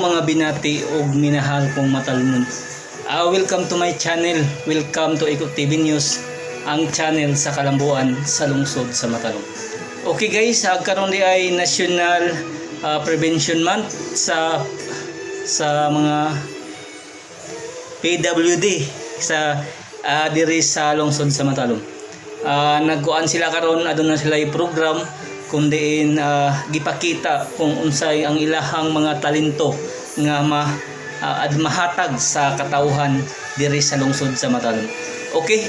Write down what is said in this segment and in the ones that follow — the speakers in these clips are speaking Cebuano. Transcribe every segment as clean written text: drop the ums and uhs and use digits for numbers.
Mga binati ug minahal kong Matalomnon. Welcome to my channel. Welcome to Iko TV News, ang channel sa kalambuan sa lungsod sa Matalom. Okay guys, karon di ay National Prevention Month sa mga PWD sa diri sa lungsod sa Matalom. Nagkuan sila karon, aduna sila program kung diin gipakita kung unsay ang ilahang mga talento nga ma ad mahatag sa katawhan diri sa lungsod sa Matalom. Okay,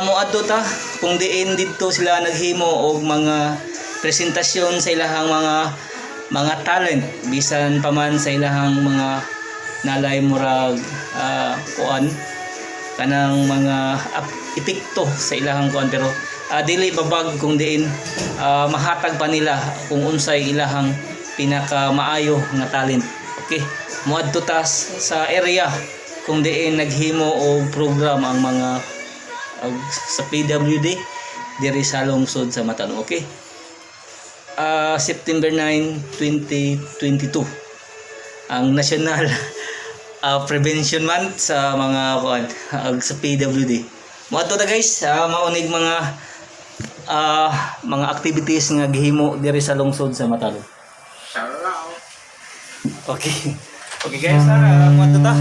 moadto ta kung diin didto sila naghimo og mga presentasyon sa ilahang mga talent, bisan pa man sa ilahang mga nalay murag kuan kanang mga epekto sa ilahang kuan, pero dili babag kung diin mahatag pa nila kung unsay ilahang pinakamaayo nga talent. Okay, moadto ta sa area kung diin naghimo og program ang mga sa PWD diri sa lungsod sa Matalom. Okay, September 9, 2022 ang National Prevention Month sa mga kuan sa PWD. Moadto ta guys, maunig mga activities nga gihimo diri sa lungsod sa Matalom. Okay. Okay guys, moadto ta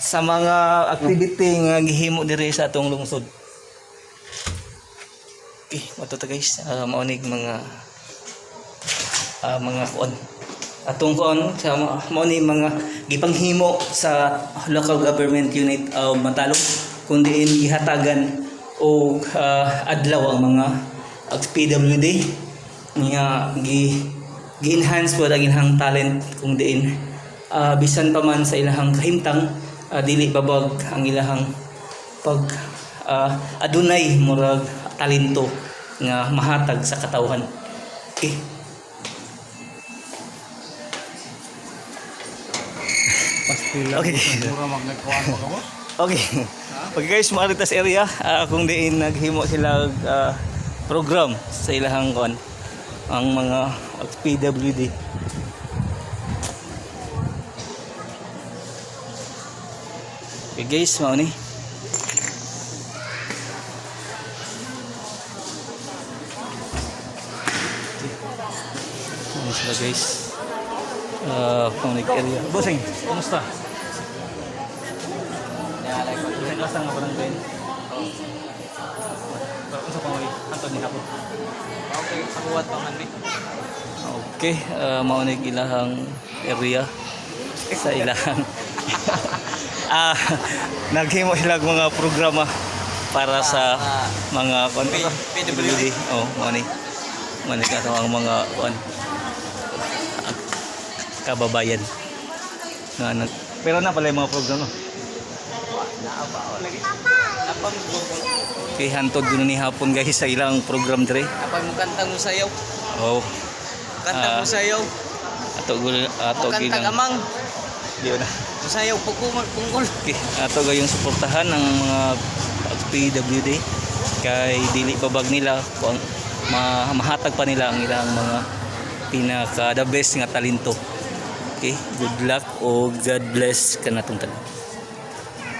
sa mga activity nga gihimo diri sa atong lungsod. Okay, moadto ta guys, maunig mga kuan atong kuan sa mao ni mga gipanghimo sa local government unit of Matalom kung diin gihatagan og adlaw ang mga PWD nga gi gi-enhance po ang ilang talent, kung diin bisan pa man sa ilahang kahimtang, dili babag ang ilahang pag adunay murag talento nga mahatag sa katawhan. Okay. Pastila. Okay. Mura magnagkuhan mo ka, boss. Okay. Okay guys, maaari ta sa area kung diin naghimo sila og program sa ilahang kon ang mga PWD. Okay guys, mao ni. Ano sila guys? Pang area. Bossing, kumusta? Nagkasa nga barangay. Unsa pa may hantod ni hapon? Okay, pakuwat pa man mi. Okay, mao ni ilahang area sa ilahang naghimo sila og mga programa para sa mga kon PWD. Oh, mao ni. Mao ni kato ang mga kuan kababayan. Nga pero na pala yung mga programa. Naa lagi. Napang Kay hantod yun ni hapon guys sa ilang program dre. napang mo kantang mo sayaw. Oh, Kantang mo sayaw. Ato gul ato Mo kantang gilang. amang. Di na. Musayaw pugkol pungkol. Okay, ato gayong suportahan ang mga PWD kay dili babag nila kung mahatag pa nila ang ilang mga pinaka the best nga talento. Okay, good luck o God bless kanatong tanan.